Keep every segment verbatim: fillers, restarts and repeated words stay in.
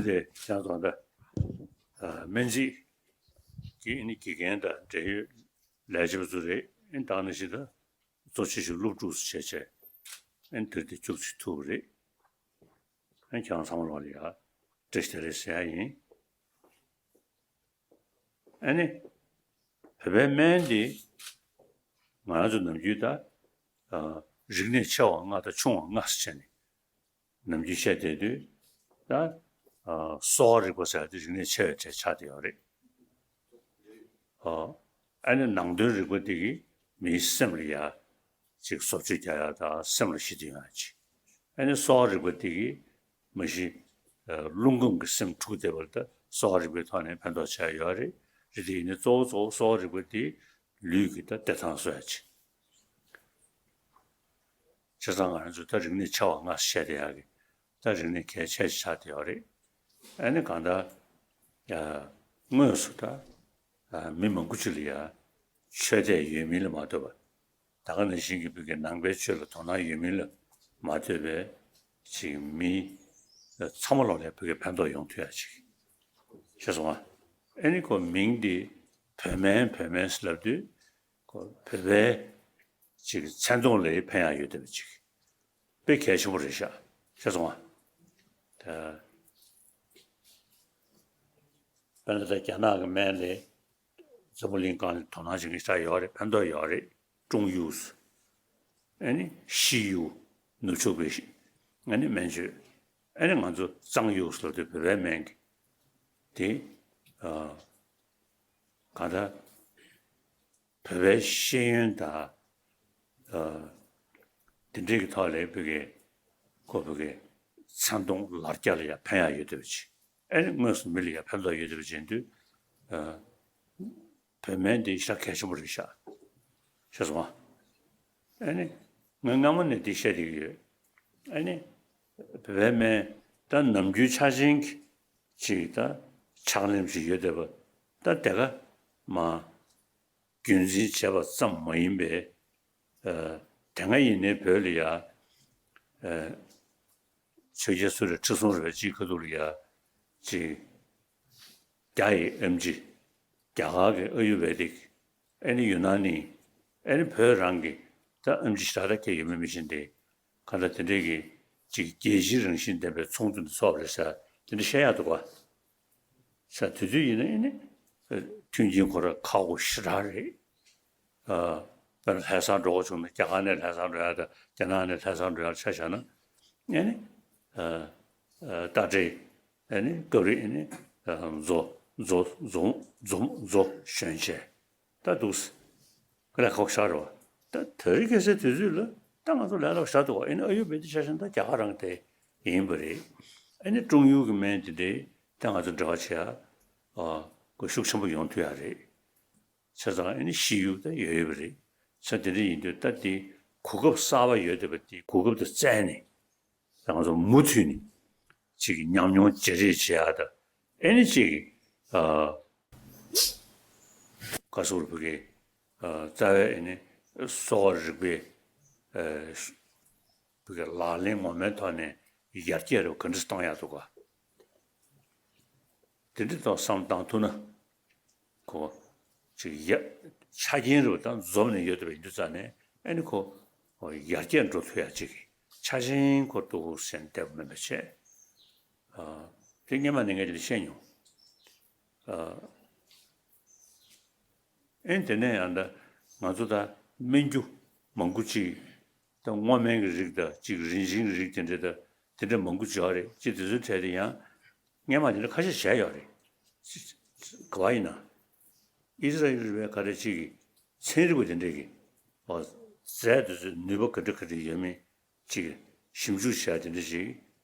དེ་ལས་ཀྱང་ཙང་ད་སྨན་རྩིས་ཀྱི་ཨ་ནི་དགེ་རྒན་དང་འབྲེལ་ཡོད་ལས་བྱེད་པ་ཚོ་རེད། ཨ་ནི་ད་ནང་བཞིན་ད་གཙོ་ཆེ་ཤོས་སློབ་ཕྲུག་ཚོ་བྱས་བྱས་ཨ་ནི་དེར་དེ་བཅུ་གཅིག་ཐུག་པ་རེད། ཨ་ནི་ཁྱེད་རང་ཚང་མ་ལོག་ལ་ཡ་བཀྲ་ཤིས་བདེ་ལེགས་ཟེར་ཡ་ཡིན། ཨ་ནི། བོད་པའི་སྨན་འདི་ང་རང་ཚོ་ནམ་རྒྱུན་ད་ཨ་རིག་གནས་ཆེ་བ་ལྔ་དང་ཆུང་བ་ལྔ་ཟེར་བྱས་ནས་ནམ་རྒྱུན་བཤད་བསྡད་དུས་ད་ཨ་གསོ་བ་རིག་པ་ཟེར་ཡ་དེ་རིག་གནས་ཆེ་བའི་གྲས་ཆགས་བསྡད་ཡོད་རེད། ཨ་ཨ་ནི་ནང་དོན་རིག་པ་འདི་གིས་མིའི་སེམས་ལ་ཡ་ཅིག་བཟོ་བཅོས་རྒྱག་ཡ་དང་སེམས་ལ་ཞི་བདེ་ཡོང་ཡ་ཅིག་ཨ་ནི་གསོ་བ་རིག་པ་འདི་གིས་མ་གཞི་ཨ་རླུང་ཁམས་ཀྱི་སེམས་འཁྲུགས་བསྡད་པ་ལ་ད་གསོ་བ་རིག་པའི་ཐོག་ནས་ཕན་ཐོགས་བྱས་ཡོད་རེད། རེད་དེ་ཡིན་ནའི་གཙོ་བོ་གཙོ་བོ་གསོ་བ་རིག་པ་འདི་ལུས་ཀྱི་ད་བདེ་ཐང་གསོ་ཡ་ཅིག་བྱས་ཙང་ང་རང་ཚོ་ད་རིག་གནས་ཆེ་བ་ལྔ་བཤད་བསྡད་ཡག་གི་ད་རིག་གནས་གལ་ཆེ་ཆགས་བསྡད་ཡོད་རེད། ཨ་ནི་གང་ལྟར་ཡ་དངོས་སུ་ད་ཨ་མི་མང་པོ་ཅིག་ལ་ཡ་ཆོས་དད་ཡོད་མིན་ལ་མ་ལྟོས་པར་ད་ག་ནང་བཞིན་གྱི་བོད་ཀྱི་ནང་པའི་ཆོས་ལ་དོ་སྣང་ཡོད་མིན་ལ་མ་ལྟོས་པའི་ཅིག་མི་ཚང་མ་ལོག་ལ་བོད་ཀྱི་ཕན་ཐོགས་ཡོང་ཐུབ་ཡ་ཅིག་ཤེས་སོང་ང་། ཨ་ནི་ཁོ་མིང་འདི་བོད་སྨན་བོད་སྨན་ཟེར་ལབ་དུས་ཁོ་བོད་པའི་ཅིག་མཚན་མཐོང་ལ་ཕན་ཡ་ཡོད་བསྡད་པ་ཅིག་དཔེ་གལ་ཆེན་པོ་རེད་ཤག་ཤེས་སོང་ང་། ད་དཔེར་ན་ད་རྒྱ་ནག་གི་སྨན་ལས་འཛམ་བུ་གླིང་སྒང་ལ་དོ་སྣང་བྱེད་མཁན་ཞེ་དྲག་ཡོད་རེད། ཕན་ཐོགས་ཡོད་རེད། ཀྲུང་ཡུས། ཨ་ནི་ཤི་ཡུས། ནུབ་ཕྱོགས་པའི་ཤི། ཨ་ནི་སྨན་བཅོས། ཨ་ནི་ང་ཚོ་གཙང་ཡུས་ལབ་དུས་བོད་པའི་སྨན་གྱི་དེ་ཨ་གང་ལྟར་བོད་པའི་ཤེས་ཡོན་དང་ཨ་དེ་འདྲའི་གི་ཐོག་ལ་བོད་ཀྱི་ཁོ་བོད་ཀྱི་མཚན་མཐོང་ལ་རྒྱ་ལ་ཡང་ཕན་ཡག་ཡོད་བསྡད་པ་ཅིག་ཨ་ནི་དངོས་སུ་མི་ལ་ཡང་ཕན་ཐོགས་ཡོད་བསྡད་པ་བྱེད་དུས་ཨ་བོད་སྨན་འདི་ཤ་གལ་ཆེན་པོ་རེད་ཤག་ཤེས་སོང་ང་། ཨ་ནི་ང་སྔ་མོ་ནས་འདི་བཤད་བསྡད་ཀྱི་ཡོད། ཨ་ནི་བོད་པའི་སྨན་ད་ནམ་རྒྱུན་ཆ་ཆེན་གྱི་ཅིག་ད་ཕྱག་ལེན་ཅིག་ཡོད་བསྡད་པ་ད་དེ་ག་མ་རྒྱུན་འཛིན་བྱས་པ་ཙམ་མ་ཡིན་པའི་ཨ་དེ་སྔ་ཡིན་ནའི་བོད་ལ་ཡ་ཨ་ཆོས་རྒྱལ་སུ་རེད། ཁྲི་སྲོང་རེད་པ། སྤྱིའི་ཁ་ཐུག་ལ་ཡ་ཅིག་རྒྱ་ཡི་ཨེམ་ཆི། རྒྱ་གར་གྱི་ཨ་ཡུར་བེ་དིག་ཨ་ནི་ཡུ་ན་ནི། ཨ་ནི་བོད་རང་གི་ད་ཨེམ་ཆི་ཞེ་དྲག་ད་གས་ཡོད་མེད་མི་ཤེས་ཏེ། གང་ལྟར་དེ་འདྲའི་གི་ཅིག་རྒྱལ་སྤྱིའི་རང་བཞིན་ལྡན་པའི་ཚོགས་འདུ་འདི་ཚོགས་པ་རེད་ཟེར་དེ་འདྲ་བཤད་ཡག་འདུག་ག་ས་དེ་དུས་ཡིན་ན་ཨ་ནི་མཐུན་རྐྱེན་ཁོ་རང་ཁག་པོ་ཞེ་དྲག་རེད། ཨ་དཔེར་ན་ལྷ་སར་འགྲོ་དགོས་བྱུང་ན་རྒྱ་གར་ནས་ལྷ་སར་འགྲོ་ཡག་དང་རྒྱ་ནག་ནས་ལྷ་སར་འགྲོ་ཡག་ཆ་བཞག་ན་ཨ་ནི་ཨ་ཨ་རྟ་དྲེལ། ཨ་ནི་སྐབས་རེ་ཨ་ནི་མཛོ་མཛོ་མཛོ་མཛོ་མཛོ་ཞོན་བྱས་ད་འདུག་སེ་ལས་ཁག་ཤར་རོ། ད་དེ་རིང་ཁ་སང་དུས་ཚོད་ལ་ད་ང་ཚོ་ལས་སླ་པོ་ཞེ་དྲག་འདུག་ཨ་ནི་ཨ་ཡུར་བེ་དི་ཆ་བཞག་ན་ད་རྒྱ་གར་རང་དེ་ཡིན་པ་རེད། ཨ་ནི་ཀྲུང་ཡུལ་གྱི་སྨན་དེ་འདྲའི་ད་ང་ཚོ་འབྲེལ་བ་བྱེད་ཡ་ཨ་གོ་ཤུགས་ཆེན་པོ་ཡོང་ཐུབ་ཡ་རེད། བྱས་ཙང་ཨ་ནི་ཤི་ཡུལ་ད་ཡོད་ཡོད་པ་རེད། ས་དེ་འདྲ་ཡིན་དུས་ད་དེ་གོ་སྐབས་གསར་པ་ཡོད་བསྡད་པ་དེ་གོ་སྐབས་དེ་བཙལ་ནས་ང་ཚོ་མུ་མཐུད་ནས་ཅིག་ཉམས་མྱོང་བརྗེ་རེས་བྱེད་ཡག་དང་ཨ་ནི་ཅིག་ཨ་བཀའ་ཟུར་བོད་ཀྱི་ཨ་རྩ་བའི་ཨ་ནི་གསོ་བ་རིག་པའི་ཨ་བོད་ཀྱི་ལག་ལེན་ངོ་མའི་ཐོག་ནས་ཡར་རྒྱས་རུ་ག་འདྲ་གཏོང་ཡག་འདུག་ག་དེ་འདྲ་ཐོག་བསམ་བཏང་ཐུབ་ན། ཁོ་ཅིག་ཡ་ཆ་རྐྱེན་རུ་དང་འཛོམས་ནས་ཡོད་པ་ཡིན་དུས་ཙང་ནས་ཨ་ནི་ཁོ་ཡར་རྒྱས་འགྲོ་ཐུབ་ཡ་ཅིག་གི་ཆ་ཆེན་ཁོ་འདུག་ཟེར་བསྡད་པ་མིན་པ་བྱས། ཨ་དེ་སྔོན་མ་ནས་ངས་དེ་བཤད་མྱོང་། ཨ་ཨེ་དེ་ནས་ཡང་ད་ང་ཚོ་ད་སྨན་རྒྱུ་མང་པོ་ཅིག་ད་སྔོ་སྨན་གྱི་རིགས་དང་ཅིག་རིན་ཆེན་གྱི་རིགས་དེ་འདྲ་ད་དེ་འདྲ་མང་པོ་ཅིག་ཡོད་རེད། ཅིག་དེ་ཚོའི་གྲས་དེ་ཡང་སྔོན་མ་དེ་འདྲ་ཁ་ཤས་བྱས་ཡོད་རེད། ག་བ་ཡིན་ན། ཨི་ཟི་ར་ཨེལ་རེད་པས་ག་རེ་ཅིག་གིས་ཚན་རིག་པ་དེ་འདྲས་ཀྱིས་ཨོ་རྫས་དེ་ཚོའི་ནུས་པ་ག་འདྲ་ག་འདྲ་ཡོད་མེད་ཅིག་ཞིབ་འཇུག་བྱས་དེ་འདྲ་ཅིག་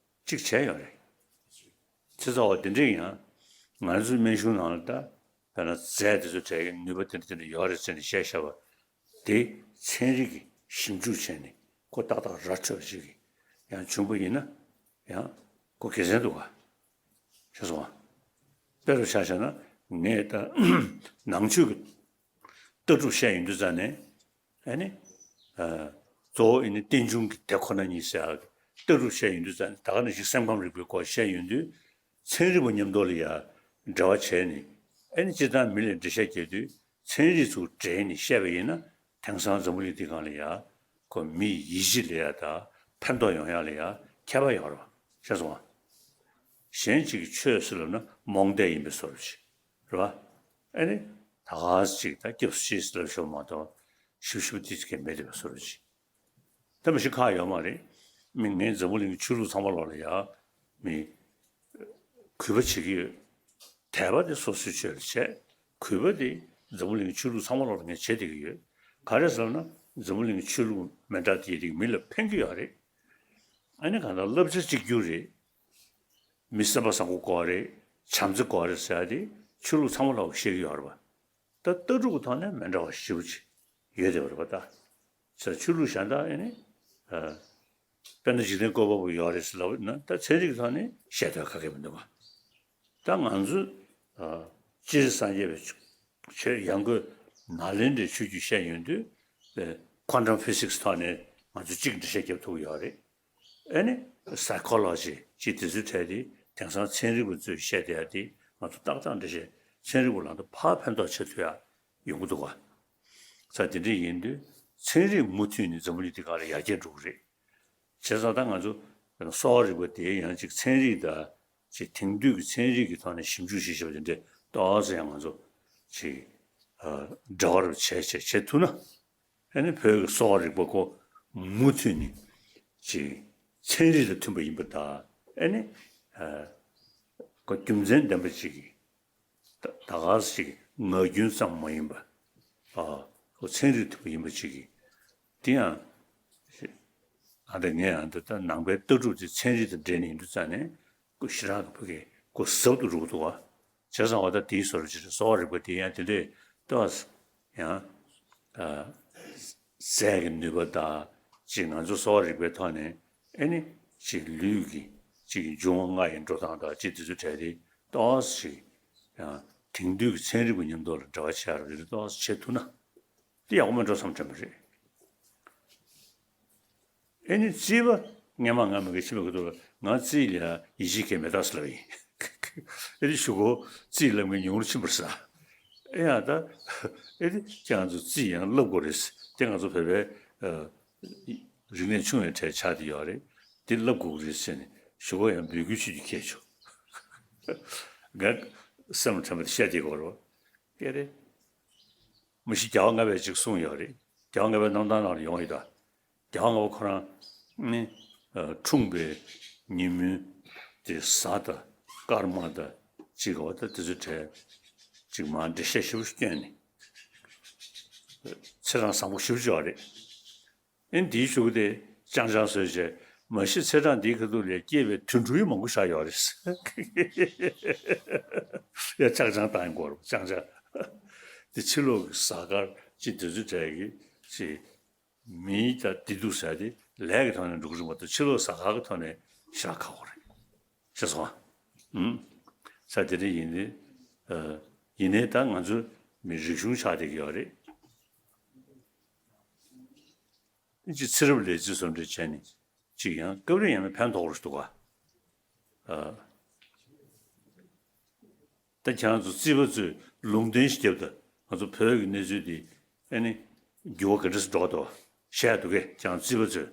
ཅིག་བྱས་ཡོད་རེད། བྱས་ཙང་ཨོ་དེ་འདྲས་ཡང་ང་ཚོའི་སྨན་གཞུང་ནང་ལ་ད་དཔེར་ན་རྫས་དེ་ཚོ་གྲས་ཀྱི་ནུས་པ་དེ་འདྲ་དེ་འདྲ་ཡོད་རེད་ཟེར་ནས་བཤད་བཞག་པ་དེ་ཚན་རིག་གིས་ཞིབ་འཇུག་བྱས་ནས་ཁོ་ཏག་ཏག་ར་འཕྲོད་པ་ཅིག་གིས་ཡང་བྱུང་པ་ཡིན་ན་ཡང་ཁོ་དགེ་མཚན་འདུག་ག་ཤེས་སོང་ང་། དཔེ་རུ་ཆ་བཞག་ན་ངས་ད་ནང་ཆོས་ཀྱི་ལྟ་གྲུབ་བཤད་ཡོང་དུས་ཙང་ནས་ཨ་ནི་ཨ་གཙོ་བོ་ཨ་ནི་རྟེན་འབྱུང་གི་དེ་ཁོ་ན་ཉིད་ཟེར་ཡག་གི་ལྟ་གྲུབ་བཤད་ཡོང་དུས་ཙང་ནས་ད་ག་ནང་བཞིན་སེམས་ཁམས་རིག་པའི་སྐོར་བཤད་ཡོང་དུས་ ཚན་རིག་པ་མཉམ་དུ་ལ་ཡ་འབྲེལ་བ་བྱས་ནས། ཨ་ནི་སྤྱིར་བཏང་མི་ལ་འགྲེལ་བཤད་རྒྱག་དུས་ཚན་རིག་ཚུར་འབྲེལ་ནས་བཤད་པ་ཡིན་ན། དེང་སང་འཛམ་བུ་གླིང་འདི་སྒང་ལ་ཡ་ཁོ་མི་ཡིད་ཆེས་ལ་ཡ་དང་ཕན་ཐོགས་ཡོང་ཡ་ལ་ཡ་ཁྱད་པར་ཡོད་རེད་པ། ཤེས་སོང་ང་། གཞན་གཅིག་གི་ཆོས་ཟེར་ལབ་ན་རྨོངས་དད་ཡིན་པའི་བཟོ་འདྲ་ཅིག་རེད་པ། ཨ་ནི་ད་ག་ཟེ་ཅིག་ད་སྐྱབས་སུ་མཆི་ཟེར་ལབ་ཤོག་མ་གཏོགས། ཞིབ་ཞིབ་དེ་ཅིག་མེད་བསྡད་པའི་བཟོ་འདྲ་ཅིག་ད་མི་ཤི་ཁག་ཡོད་མ་རེད། མི་ངའི་འཛམ་བུ་གླིང་གི་ཆོས་ལུགས་ཚང་མ་ལོག་ལ་ཡ་མི་གུས་པ་བྱེད་ཀྱི་ཡོད། དད་པ་དེ་སོ་སོའི་ཆོས་ལ་བྱས། གུས་པ་དེ་འཛམ་བུ་གླིང་གི་ཆོས་ལུགས་ཚང་མ་ལོག་ལ་ངས་བྱེད་བསྡད་ཀྱི་ཡོད། ག་རེ་ཟེར་ན། འཛམ་བུ་གླིང་གི་ཆོས་ལུགས་མི་འདྲ་དེ་དེ་མི་ལ་ཕན་གྱི་ཡོད་རེད། ཨ་ནི་གང་ལྟར་བསླབ་བྱ་གཅིག་གྱུར་རེད། མི་བསམ་པ་བཟང་པོ་དགོས་རེད། བྱམས་བརྩེ་དགོས་རེད་ཟེར་ཡ་དེ་ཆོས་ལུགས་ཚང་མ་ལོག་ལ་བཤད་ཀྱི་ཡོད་རེད་པ། ད་ལྟ་གྲུབ་ཀྱི་ཐོག་ནས་མི་འདྲ་བ་ཞེ་པོ་ཅིག་ཡོད་བསྡད་པ་རེད་པ་ད། ས་ཆོས་ལུགས་གཞན་དག་ཨེ་ནི། ཨ། དཔེར་ན་འཇིག་རྟེན་བཀོད་པ་པོ་ཡོད་རེད་ཟེར་ལབ་ན། ད་ཚན་རིག་གི་ཐོག་ནས་བཤད་དོན་ག་གེ་མི་འདུག་ག་ད་ང་ཚོ། ཨ། སྤྱིར་སངས་རྒྱས་པའི་ཆོས་ཡང་སྒོས་ནཱ་ལེནྡྲའི་ཆོས་བརྒྱུད་བཤད་ཡོང་དུས། ཨེ། ཁོ་ཊམ་ཕི་སིག་སི་ཐོག་ནས་ང་ཚོ་གཅིག་འགྲེལ་བཤད་རྒྱབ་ཐུབ་ཀྱི་ཡོད་རེད། ཨེ་ནི། སའི་ཁོ་ལོ་ཇི་ཅེས་དེ་ཚོའི་གྲས་དེ་དེང་སང་ཚན་རིག་པ་ཚོས་བཤད་བསྡད་ཡ་དེ་ང་ཚོ་ཏག་ཏག་འགྲེལ་བཤད་ཚན་རིག་པ་ལ་ད་ཕར་ཕན་ཐོགས་ཆེ་ཐུབ་ཡ་ཡོང་གི་འདུག་ག་ས་དེ་འདྲ་ཡིན་དུས་ཚན་རིག་མུ་མཐུད་ནས་འཛམ་བུ་གླིང་འདི་སྒང་ལ་ཡར་རྒྱས་འགྲོ་གི་རེད། བྱས་ཙང་ད་ང་ཚོ་གསོ་བ་རིག་པ་དེ་ཡང་ཅིག་ཚན་རིག་དང་ཅིག་དེང་དུས་ཀྱི་ཚན་རིག་གི་ཐོག་ནས་ཞིབ་འཇུག་ཞིག་བྱེད་པ་དེ་འདྲ་ཏོག་ཙམ་ཡང་ང་ཚོ་ཅིག་ཨ། འབྲེལ་བ་རུ་བྱས་བྱས་བྱེད་ཐུབ་ན། ཨ་ནི་བོད་ཀྱི་གསོ་བ་རིག་པ་ཁོ་མུ་མཐུད་ནས་ཅིག་ཚན་རིག་དང་མཐུན་པ་ཡིན་པ་དང་། ཨ་ནི་ཨ། ཁོ་རྒྱུ་མཚན་ལྡན་པ་ཅིག་གི་ད་ད་ག་ཟེ་ཅིག་ངག་རྒྱུན་ཙམ་མ་ཡིན་པ། ཨ། ཁོ་ཚན་རིག་མཐུན་པ་ཡིན་པ་ཅིག་གི། དེ་ཡང་ཨ་ད་ངས་ཨ་ད་ད་ནང་པའི་ལྟ་གྲུབ་དེ་ཚན་རིག་དང་འབྲེལ་ནས་ཡིན་དུས་ཙང་ནས། ཁོ་ཞེ་དྲག་གི་ཕ་གི་ཁོ་ཟབ་ཏུ་རུག་འདུག་ག་བྱས་ཙང་འོ་ད་དེའི་བཟོ་འདྲ་ཅིག་རེད། གསོ་བ་རིག་པ་དེ་ཡང་དེ་འདྲས་ཏོག་ཙམ་ཡང་། ཨ། རྫས་ཀྱི་ནུས་པ་དང་ཅིག་ང་ཚོ་གསོ་བ་རིག་པའི་ཐོག་ནས་ཨེ་ནི་ཅིག་ལུས་ཀྱི་ཅིག་འབྱུང་བ་ལྔ་ཡི་འགྲོ་སྟངས་དང་ཅིག་དེ་ཚོའི་གྲས་དེ་ཏོག་ཙམ་ཅིག་ཡང་དེང་དུས་ཀྱི་ཚན་རིག་པ་མཉམ་དུ་ལ་འབྲེལ་བ་བྱས་རབས་དེ་འདྲ་ཏོག་ཙམ་བྱེད་ཐུབ་ན་དེ་ཡག་པོ་མེད་འགྲོ་བསམ་དྲན་པ་རེད། ཨེ་ནི་རྩིས་པ་སྔས་མ་ང་མ་གི་ཕྱི་མ་གི་ཐུག་ལ་ང་རྩིས་ལ་ཡིད་ཆེས་གང་མེད་ད་ཟེར་ལབ་ཡིན། ཨེ་ནི་གཞུག་གུ་རྩིས་ལབ་མཁན་ཉུང་རུ་ཕྱིན་པ་རེད་ཟེར། ཨེ་ཡ་ད། ཨེ་ནི་ཁྱེད་རང་ཚོ་རྩིས་ཡང་བསླབ་དགོས་རེད། དེ་ང་ཚོ་བོད་པའི་ཨ། རིག་གནས་ཆུང་བའི་གྲས་ཆགས་བསྡད་ཡོད་རེད། དེ་བསླབ་དགོས་ཀྱི་རེད་ཟེར་ནས་གཞུག་གུ་ཡང་འབོད་སྐུལ་ཞུ་རྒྱུ་ཁེལ་བྱུང་། ང་སེམས་ལ་དྲན་པ་དེ་བཤད་བསྡད་ཀྱི་ཡོད་རེད། སྐད་རེད། མ་གཞི་རྒྱལ་བ་ལྔ་པས་ཅིག་གསུངས་ཡོད་རེད། རྒྱལ་བ་ལྔ་པའི་རྣམ་ཐར་ནང་ལ་ཡོང་ཡོད་ད། རྒྱལ་བ་ལྔ་པ་ཁོ་རང་ནི། ཨ། འཁྲུངས་པའི་ཉིན་མོའི་དེ་གཟའ་དང་སྐར་མ་དང་ཅིག་འོ་ད་དེ་ཚོའི་གྲས་ཅིག་མར་འགྲེལ་བཤད་ཞིབ་བསྐྱོན་ནས་ཚེས་གྲངས་བཟང་པོ་ཞིབ་བྱས་པ་རེད། ཨེ་འདིའི་གཞུག་གུ་དེ་ཅང་ཅང་བཟོས་བྱས། མ་གཞི་ཚེས་གྲངས་འདིའི་ཁ་ཐུག་ལ་སྐྱེས་པའི་དུད་འགྲོ་ཡང་མང་པོ་བཞག་ཡོད་རེད། ཡ་ཅང་ཅང་བཏང་ཡོང་གི་ཡོད་རེད་པ། ཅང་ཅང་། དེ་ཕྱི་ལོགས་ཀྱི་གཟའ་སྐར་ཅིག་དེ་ཚོའི་གྲས་ཀྱི་ཅིག་མིའི་ད་བདེ་སྡུག་ཟེར་ཡ་དེ་ལས་ཀྱི་ཐོག་ནས་འགྲོ་གི་རེད་མ་གཏོགས་ཕྱི་ལོགས་གཟའ་སྐར་གྱི་ཐོག་ནས་ཞེ་དྲག་ཁག་པོ་རེད། ཤེས་སོང་ཨ། ཨུམ། ས་དེ་འདྲ་ཡིན་ནའི། ཨ། ཡིན་ནའི་ད་ང་ཚོ་མི་རིག་གཞུང་ཆགས་བསྡད་ཀྱི་ཡོད་རེད། ཅིག་ཚེ་རབས་ལས་རྩིས་བཟོ་འདྲ་བྱས་ནས་ཅིག་ཡང་སྐབས་རེ་ཡང་ན་ཕན་ཐོགས་རེ་ཞིག་འདུག་ག་ཨ། ད་ཁྱེད་རང་ཚོ་རྩིས་པ་ཚོས་ལུང་བསྟན་ཞིག་བརྒྱབ་དང་། ང་ཚོ་བོད་ཀྱི་གནས་ཚུལ་འདི་ཨེ་ནི་འགྱུར་བ་ག་འདྲ་ཞིག་འགྲོ་གི་འདུག་བཤད་ཡ་འདུག་གས། ཁྱེད་རང་རྩིས་པ་ཚོས་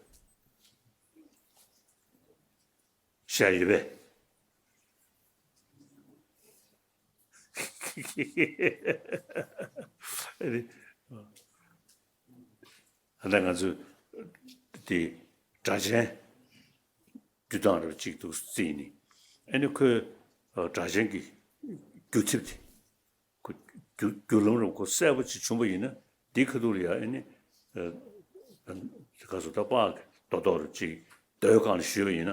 བཤད་ཡོད་པས། ཨེ་ནི། ད་ང་ཚོས་དེ་སྒྲ་གཅན་འདུས་སྟངས་རེ་གཅིག་འདུག་རྩིས་ནི། ཨེ་ནི་ཁོས་སྒྲ་གཅན་གྱི་འགྱུ་ཐེབས་དེ་ཁོ་འགྱུ་འགྱུ་ལམ་རེ་ཁོ་གསལ་པོ་ཅིག་བྱུང་བ་ཡིན་ན། འདིའི་ཁ་ཐུག་ལ་ཡ་ཨེ་ནི་ག་ཚོད་ད་པགས་ཀྱི་རྡོ་རྡོ་རུ་ཅིག་རྡོའི་སྒང་ལ་གཞུས་པ་ཡིན་ན་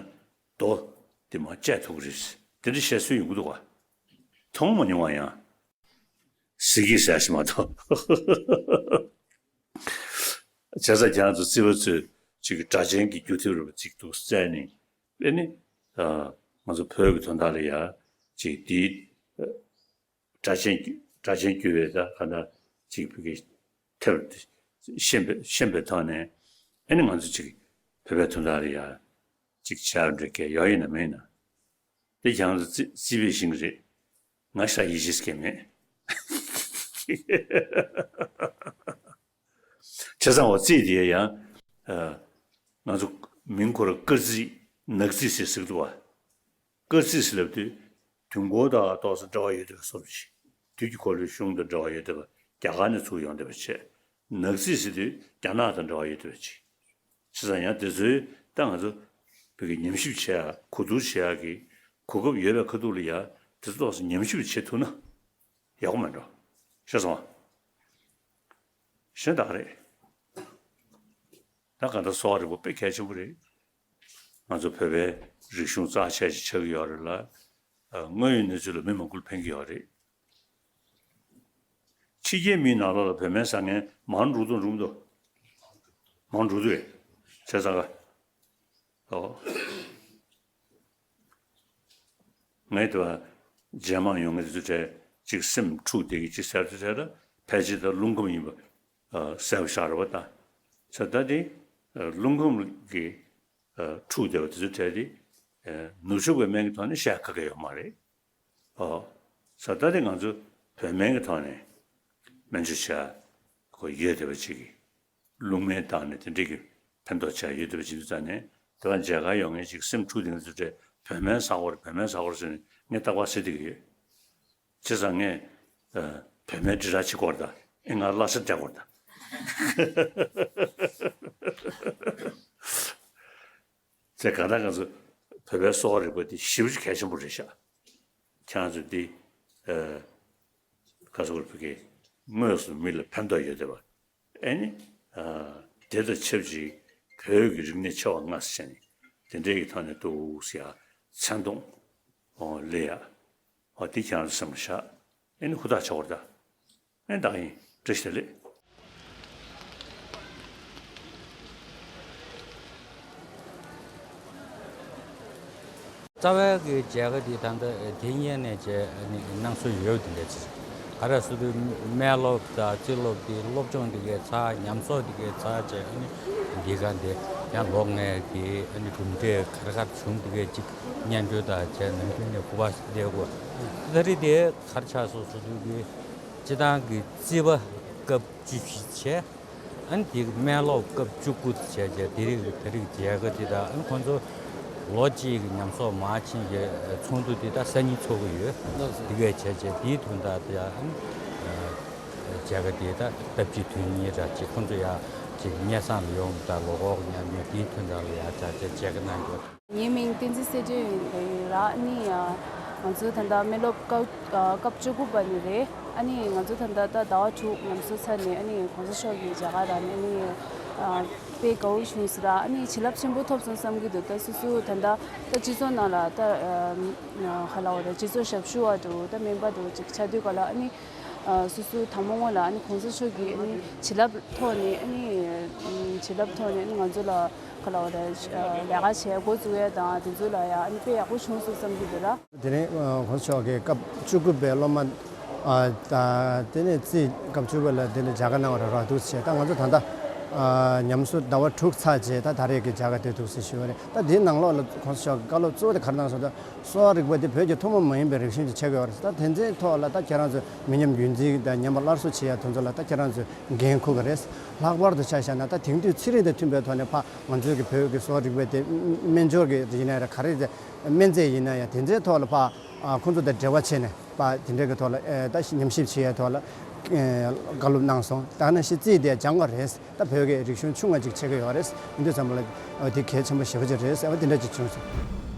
རྡོ་དེ་མར་བཅད་ཐུབ་ཀྱི་རེད། དེ་འདྲ་བཤད་སྲོལ་ཡོང་གི་འདུག་ག་མཐོང་མ་མྱོང་བ་ཡང་། གཟིགས་ཀྱི་ཟེར་ཞིག་མ་གཏོགས། བྱས་ཙང་ཁྱེད་རང་ཚོ་རྩིས་པ་ཚོས་ཅིག་སྒྲ་གཅན་གྱི་འགྱུ་ཐེབས་རེ་བ་ཅིག་འདུག་བཙལ་ནས། ཨེ་ནི། ཨ། ང་ཚོ་བོད་ཀྱི་དོན་དག་ལ་ཡ་ཅིག་འདིའི་སྒྲ་གཅན་སྒྲ་གཅན་འགྱུ་བའི་ད་ག་ན་ཅིག་བོད་ཀྱི་ཐེབས་ཤེས་པའི་ཤེས་པའི་ཐོག་ནས། ཨེ་ནི་ང་ཚོ་ཅིག་བོད་པའི་དོན་དག་ལ་ཡ་ཅིག་བྱ་འདྲ་གས་ཡོད་ཡིན་ན་མེད་ན། དེ་ཁྱེད་རང་ཚོ་རྩིས་རྩིས་པས་ཤེས་ཀྱི་རེད། ང་ཞེ་དྲག་ཡིད་ཆེས་མེད། བྱས་ཙང་འོ་རྩིས་དེ་ཡང་ཨ། ང་ཚོ་མིང་ཁོ་ར་སྐར་རྩིས་ནག་རྩིས་ཟེར་ཟེར་གི་འདུག་བ། སྐར་རྩིས་ཟེར་ལབ་དུས་དུས་འཁོར་དང་ཏོག་ཙམ་འབྲེལ་བ་ཡོད་བསྡད་པའི་བཟོ་འདྲ་ཅིག་དུས་ཀྱི་འཁོར་ལོའི་གཞུང་དང་འབྲེལ་བ་ཡོད་བསྡད་པ། རྒྱ་གར་ནས་ཚུར་ཡོང་བསྡད་པ་བྱས། ནག་རྩིས་ཟེར་དུས་རྒྱ་ནག་དང་འབྲེལ་བ་ཡོད་བསྡད་པ་ཅིག་བྱས་ཙང་ཡང་དེ་ཚོའི་ད་ང་ཚོ་བོད་ཀྱི་ཉམས་ཞིབ་བྱེད་ཡག་གོ་བསྡུར་བྱེད་ཡག་གི་གོ་སྐབས་ཡོད་པའི་ཁ་ཐུག་ལ་ཡ་དེ་ཚོ་ཏོག་ཙམ་ཉམས་ཞིབ་བྱེད་ཐུབ་ན་ཡག་པོ་མེད་འགྲོ། ཤེས་སོང་ང་། གཞན་དག་རེད། ད་གང་ལྟར་གསོ་བ་རིག་པ་དཔེ་གལ་ཆེན་པོ་རེད། ང་ཚོ་བོད་པའི་རིག་གཞུང་རྩ་ཆེ་ཞིག་ཆགས་ཀྱི་ཡོད་རེད་ལ། དངོས་ཡོད་གནས་ཚུལ་ལ་མི་མང་པོར་ཕན་གྱི་ཡོད་རེད། ཕྱི་རྒྱལ་མིའི་ནང་ལོགས་ལ་བོད་སྨན་ཟ་མཁན་མང་འགྲོ་འདུག་འགྲོ་འདུག་མང་འགྲོ་འདུག་ཨེ། བྱས་ཙང་ཀ་ཨོ། ངས་དེ་བ་རྗེས་མ་ཡོང་མཁན་དེ་ཚོ་གྲས་གཅིག་སེམས་འཁྲུག་བསྡད་ཀྱི་གཅིག་ཟེར་དུས་ཚོད་ལ་ཕལ་ཆེར་ད་རླུང་ཁམས་ཡིན་པ་གསལ་པོ་ཤར་བ་དང་། ཚེ་ད་དེ་རླུང་ཁམས་ཀྱི་འཁྲུག་བསྡད་པ་དེ་ཚོ་གྲས་དེ་ནུབ་ཕྱོགས་པའི་སྨན་གྱི་ཐོག་ནས་བཤད་ཁག་གི་ཡོད་མ་རེད། ཨོ། ས་ད་དེ་ང་ཚོ་བོད་སྨན་གྱི་ཐོག་ནས་སྨན་བཅོས་བྱ་དགོས་ཡོད་བསྡད་པ་ཅིག་གི་རླུང་སྨན་བཏང་ནས་དེ་འདྲས་ཀྱི་ཕན་ཐོགས་ཆགས་ཡོད་བསྡད་པ་ཅིག་འདུག་ཙང་ནས་དེ་བ་མཇལ་ཁ་ཡོང་མཁན་ཅིག་སེམས་འཁྲུག་བསྡད་མཁན་ཚོ་གྲས་བོད་སྨན་ཟ་དགོས་རེད། བོད་སྨན་ཟ་དགོས་རེད་ཟེར་ནས་ངས་རྟག་པར་ཟེར་བསྡད་ཀྱི་ཡོད། བྱས་ཙང་ངས་ཨ། བོད་སྨན་དྲིལ་བསྒྲགས་བྱེད་དགོས་རེད་ད། ཨེ་ང་བརླག་བྱ་རྒྱག་དགོས་རེད་ད། ཚེ་གང་ལྟར་ང་ཚོ་བོད་པའི་གསོ་བ་རིག་པ་འདི་ཞེ་པོ་ཅིག་གལ་ཆེན་པོ་རེད་ཤག་ཁྱེད་རང་ཚོས་འདི་ཨ། ག་ཚོད་བོད་ཀྱི་དངོས་སུ་མི་ལ་ཕན་ཐོགས་ཡོད་བསྡད་པ། ཨེ་ནི་ཨ། དེ་དང་ཆབས་ཅིག་བོད་ཀྱི་རིག་གནས་ཆེ་བ་ལྔ་ཟེར་ནས་དེ་འདྲའི་གི་ཐོག་ནས་འདུག་ཟེར་ཡ་མཚན་མཐོང་ཨོ་ལེ་ཡ། ཨོ་འདི་ཁྱེད་རང་ཚོ་སེམས་ལ་བཞག་ཨེ་ནི་ཧུར་ཐག་བྱ་བར་ད། ཨེ་བདག་ཡིན། བཀྲ་ཤིས་བདེ་ལེགས། རྩ་བའི་གི་མཇལ་ཁ་འདི་ད་ལྟ་དེ་སྔོན་ནས་བྱས་ནས་གནང་སྲོལ་ཡོད་དེ་འདྲ་ཅིག་ག་རེ་ཟེར་དུས་སྨན་སློབ་དང་རྩིས་སློབ་འདི་སློབ་སྦྱོང་འདི་གའི་ཚར། ཉམས་གསོག་འདི་གའི་ཚར་བྱས་ཨ་ནི་འདི་ག་འདི་ཡང་ལོ་ལྔའི་གི་ཨ་ནི་གྲུབ་འབྲས་ག་རེ་ག་རེ་བྱུང་འདི་གའི་ཅིག་སྙན་སྒྲོན་དང་བྱས་ནམ་རྒྱུན་ནས་སྐུ་པར་སླེབས་དགོས། ད་རེས་དེ་ག་རེ་ཆགས་སོང་ཟེར་དུས་གི་སྤྱི་བཏང་གི་རྩིས་པ་སྐབས་བཅུ་བཞི་བྱས། ཨ་ནི་དེ་སྨན་སློབ་སྐབས་བཅུ་དགུ་བྱས་བྱས་དེ་རིང་ད་རིང་མཇལ་ཁ་དེ་དང་ཨ་ནི་ཁོང་ཚོ་ལོ་གཅིག་གི་ཉམས་གསོག་མར་ཕྱིན་གྱི་ཚོགས་འདུ་དེ་ད་སང་ཉིན་ཚོགས་ཀྱི་ཡོད། དེ་གས་བྱས་བྱས་དེའི་དོན་དག་དེ་ཨ་ནི་མཇལ་ཁ་དེ་ད་སྟབས་གཅིག་དོན་གཉིས་འདྲ་ཅིག་ཁོང་ཚོ་ཡ་ཅིག་སྙན་སེང་ལ་ཡོང་ད་ལོ་འཁོར་ཉམས་ཉམས་དེའི་དོན་དག་ལ་ཡ་བྱས་བྱས་མཇལ་ཁ་གནང་རྒྱུ། ངའི་མིང་བསྟན་འཛིན་གསལ་སྒྲོན་ཡིན་ར། ཨ་ནི་ང་ཚོ་ད་ལྟ་སྨན་སློབ་སྐབས་སྐབས་བཅུ་དགུ་པ་ནས་རེད། ཨ་ནི་ང་ཚོ་ད་ལྟ་ད་ཟླ་བ་དྲུག་ཉམས་གསོ་ཚར་ནས་ཨ་ནི་གོང་ས་མཆོག་གི་མཇལ་ཁ་རག་ནས་ཨ་ནི་དཔེ་དགའ་བོ་བྱུང་སོང་ར། ཨ་ནི་བྱིན་རླབས་ཆེན་པོ་ཐོབ་སོང་བསམ་གྱི་འདུག་ད་སོ་སོ་ད་ལྟ་ད་སྤྱི་ཚོགས་ནང་ལ་ད་ག་ལབ་དགོས་རེད། སྤྱི་ཚོགས་ཞབས་ཞུ་བ་འདྲ་བོ་ད་སྨན་པ་འདྲ་བོ་ཅིག་ཆགས་དུས་ག་ལ་ཨ་ནི་སོ་སོ་དང་པོ་ངོས་ལ་ཨ་ནི་གོང་ས་མཆོག་གི་ཨ་ནི་བྱིན་རླབས་ཐོག་ནས་ཨ་ནི་བྱིན་རླབས་ཐོག་ནས་ཨ་ནི་ང་ཚོ་ལ་ག་ལབ་དགོས་རེད། ལས་ཀ་བྱེད་འགོ་བཙུགས་ཡས་དང་དེ་ཚོ་ལ་ཡ་ཨ་ནི་དཔེ་ཡག་པོ་བྱུང་སོང་བསམ་གྱི་འདུག་ར། དེ་ནས་གོང་ས་མཆོག་གི་སྐབས་བཅུ་དགུ་པའི་སློབ་མ་དང་དེ་ནས་རྩིས་སྐབས་བཅུ་དགུ་ལ་དེ་ནས་མཇལ་ཁ་གནང་བ་ར་རག་འདུག་ཟེར། ད་ང་ཚོ་ད་ལྟ་ཉམས་གསོ་ཟླ་བ་དྲུག་ཚར་རྗེས་ད་ད་རེས་ཀྱི་མཇལ་ཁ་དེ་འདུག་ཟེར་ཞུས་པ་རེད། ད་དེའི་ནང་ལོགས་ལ་གོང་ས་མཆོག་གི་བཀའ་སློབ་གཙོ་བོ་དེ་ག་རེ་གནང་སོང་ད། གསོ་བ་རིག་པ་འདི་བོད་ཀྱི་ཐུན་མོང་མ་ཡིན་པའི་རིག་གཞུང་ཅིག་ཆགས་ཀྱི་ཡོད་རེད། ད་དེ་ཚོའི་ཐོག་ལ་ད་ཁྱེད་རང་ཚོས་མི་ཉམས་རྒྱུན་འཛིན་དང་ཉམས་པ་སླར་གསོ་བྱེད་ཡ་དེ་ཚོ་ལ་ད་ཁྱེད་རང་ཚོས་འགན་འཁུར་གི་རེད། ལྷག་པར་དུ་ཆ་བཞག་ན་ད་དེང་དུས་ཚན་རིག་དང་མཐུན་པའི་ཐོག་ནས་ཕ་ང་ཚོའི་གི་བོད་ཀྱི་གསོ་བ་རིག་པ་དེ་སྨན་སྦྱོར་གྱི་ཡིན་ན་ཡང་རེད། ག་རེ་དེ་སྨན་རྫས་ཡིན་ན་ཡང་དེ་ཚོའི་ཐོག་ལ་ཕ་ཁོང་ཚོ་དང་འབྲེལ་བ་བྱས་ནས་ཕ་དེ་འདྲའི་གི་ཐོག་ལ་ད་ཉམས་ཞིབ་བྱེད་ཡ་ཐོག་ལ་བཀའ་སློབ་གནང་སོང་། ད་ནང་བཞིན་རྩིས་དེ་སྦྱང་དགོས་རེད། ད་བོད་ཀྱི་རིག་གཞུང་ཆུང་ང་ཅིག་ཆགས་ཀྱི་ཡོད་རེད། ཡིན་དུས་ཙམ་པ་ལ་འོ་དེ་གལ་ཆེན་པོ་ཞེ་པོ་ཅིག་རེད་ཟེར་བ་དེ་འདྲ་ཅིག་བྱུང་སོང་།